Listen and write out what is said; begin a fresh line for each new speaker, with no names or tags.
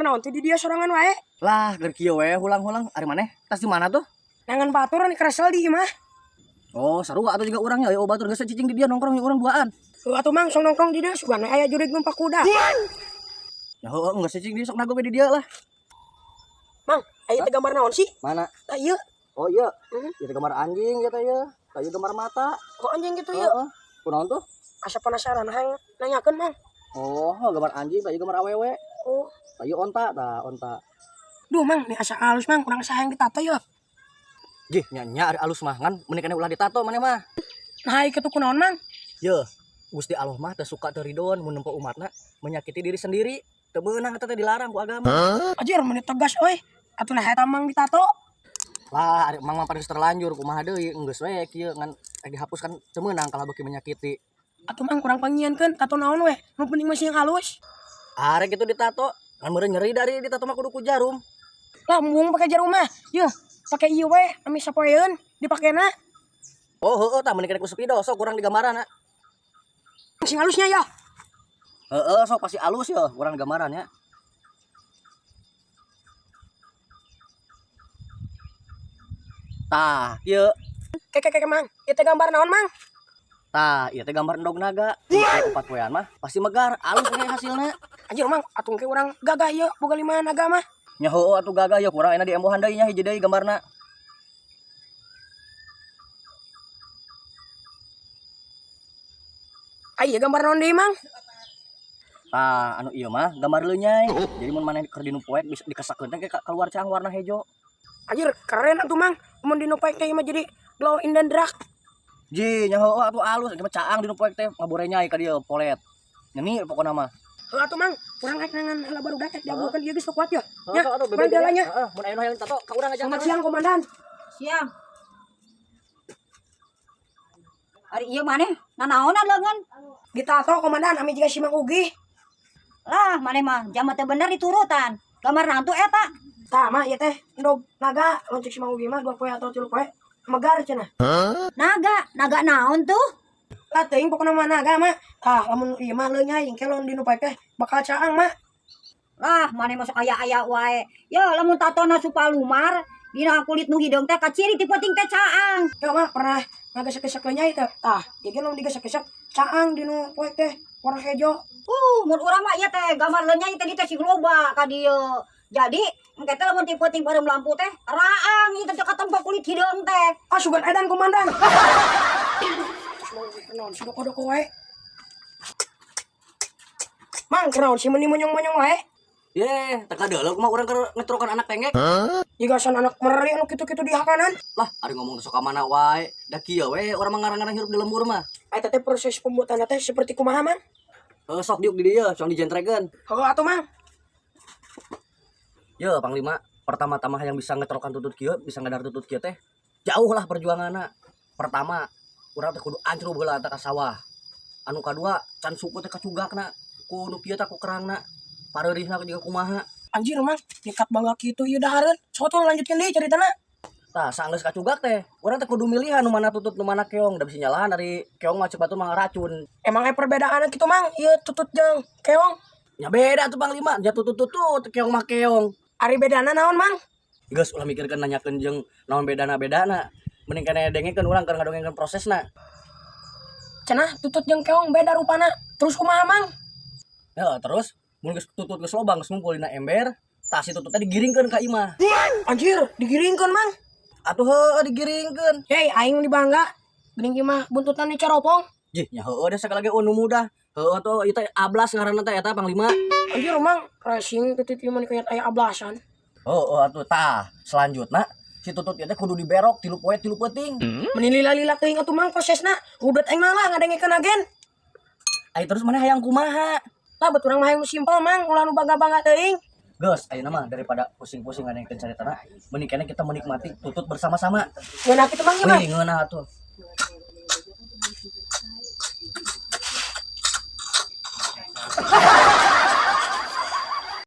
naon teh di dia sorangan wae?
Lah, keur kieu we hulang-hulang. Ari maneh? Tas di mana tuh?
Nangan batur nih kresel di imah.
Oh, sarua atuh juga urangnya. Ayo batur geus cicing di dia nongkrong urang duaan.
Heuh atuh Mang, sok nongkrong di dia sugan we aya jurig numpak kuda.
Ya heueuh geus cicing di sok nago we di dia lah.
Mang, aya teh gambar naon sih?
Mana?
Tah ieu.
Oh iya.
Hmm.
Ieu teh gambar anjing ya teh ieu. Tah ieu gambar mata.
Kok anjing gitu ieu?
Heeh. Kunaon tuh?
Asa penasaran hayang nanyakeun Mang.
Oh, gambar anjing, tah ieu gambar awewe.
Oh.
Tah ieu onta, tah onta.
Duh Mang, nih asa alus Mang, kurang asa hayang ditato ya.
Jih, nya nya ari alus mah ngan mending keneh ulah ditato maneh mah.
Nah, ieu kitu kunaon Mang?
Yeuh, Gusti Allah mah teu suka teu ridon mun nempo umatna menyakiti diri sendiri. Teu meunang eta teh dilarang ku agama.
Anjir, meni tegas euy. Atuh nah eta Mang ditato.
Lah, ari emang mah geus terlanjur kumaha deui geus we kieu ngan rek dihapus kan teu meunang kalah beuki menyakiti.
Atuh Mang kurang pangiankeun tato naon we. Nu penting mah sing halus.
Arek kitu ditato, ngan meureun nyeri dari ditato mah kudu ku jarum.
Lah embung pake jarum mah. Yeuh, pake ieu we ami sapoeun dipakena.
Oh heueuh tah mending ku spidol sok kurang digambaran.
Sing halusnya ya.
Heeh, sok pasti alus ya, kurang gambaran ya. Tah, ieu.
Keke keke Mang, ieu teh gambar naon Mang?
Tah, ieu teh gambar endog naga. Ieu opat poean mah pasti megar, alus we hasilna.
Anjir Mang, atuh ke urang gagah ieu boga lima naga mah.
Nya heueuh atuh gagah ya kurang enak diembohan deui nya hiji deui gambarna.
Ai ieu gambar naon deui Mang?
Tah, anu ieu mah gambar leunyai. Jadi mun maneh keur dinu poek bisa dikesakeun teh keluar caang warna hejo.
Anjir, keren atuh Mang. Mun dinu poek teh mah jadi glow in the dark.
Ji, nya heueuh atuh alus, mah caang dinu poek teh ngaborenyai ka dieu polet. Nyeni pokona mah.
Heuh atuh Mang, urang rek nangan heula barudak rek diabukeun ieu geus kuat ya.
Heeh,
Nya,
atuh
urang jalannya.
Heeh, mun aya nu hayang tato ka urang aja.
Selamat siang komandan.
Siang. Ari ieu maneh nanaonan leungeun?
Ditato komandan ami jiga si Mang Ugi.
Lah maneh mah jama teu bener diturutan. Gambar naon tuh eta?
Tah mah ieu teh endog naga, loncek si Mang Ugi mah 2 poe atau 3 poe megar cenah.
Naga, naga naon tuh?
Lah teuing pokona mah naga mah. Tah lamun ieu mah leunyai engke lamun dinu poe teh bakal caang mah.
Lah maneh mah sok aya-aya wae. Ya lamun tatona supalumar dina kulit nu hideung teh kaciri ti penting teh caang.
Ya mah pernah ngagesek-gesek leunyai teh. Tah, ieu ge lamun digesek-gesek caang dinu poe teh warna hejo.
Mun urang mah ieu teh gambar leunyai teh teh sing loba ka dieu. Jadi engke teh lamun ti peuting bareng lampu teh raang ieu teh katempo kulit hideung teh.
Ah sugan edan komandan. Kunaon si doko-doko wae. Mang kunaon si meni monyong-monyong wae.
Ye, teka deuleu kumaha urang keur ngetrokan anak tenggek.
Jigasan anak meri anu kitu-kitu di hakanan.
Lah, ari ngomong sok ka mana wae. Da kieu we urang mah ngarang-ngarang hirup di lembur mah.
Eta teh proses pembuatanna teh seperti kumaha, Mang?
Heuh, sok diuk di dieu, sok dijentrekeun.
Heuh atuh, Mang.
Ye, Panglima, pertama-tama yang bisa ngetrokan tutut kieu, bisa ngadar tutut kieu teh jauh lah perjuanganna. Pertama, urang teh kudu ancrub heula ka sawah. Anu kadua, can suku teh kacugakna, ku nu kieu teh ku kerangna. Pareurihna juga kumaha.
Anjir, Mang, nekat bangga kitu ieu dahareun. Sok tuh lanjutkeun deui caritana.
Tah, saenggeus kacugak teh, urang teh kudu milihan nu mana tutut nu mana keong, da bisi nyalahan dari keong mah ceuk batur mah racun.
Emang aya perbedaanna kitu, Mang? Ieu tutut jeung keong.
Nya beda tuh Panglima, nya tutut tutut, keong mah keong.
Ari bedana naon, Mang?
Geus ulah mikirkeun nanyakeun jeung naon bedana-bedana. Mending keneh dengekeun urang keur ngadongengkeun prosesna.
Cenah tutut jeung keong beda rupana. Terus kumaha, Mang?
Heeh, terus mun geus tutut geus loba geus ngumpul dina ember, tah si tutut teh digiringkeun ka imah.
Anjir, digiringkeun, Mang.
Atuh heueuh digiringkeun.
Hei, aing dibangga. Geuning ieu mah buntutan ni caropong.
Jih, nya heueuh deh sagala ge nu mudah. Heueuh tuh ieu teh ablas ngaranna teh eta Panglima.
Anjir, Mang, racing tutut ieu mah kayak aya ablasan.
Heueuh atuh tah, selanjutna si tutut ieu teh kudu diberok 3 poe 3 peuting.
Meni lila-lila teuing atuh Mang prosesna. Udat aing malah ngadengekeun agen.
Ai terus maneh hayang kumaha?
Lah bet urang mah hayang nu simpel Mang, ulah nu bangga-bangga teuing.
Geus, ayeuna mah daripada pusing-pusing ngadengekeun caritana, mending keneh kita menikmati tutut bersama-sama.
Ngeunah kitu Mang ieu mah.
Wih, ngeunah atuh.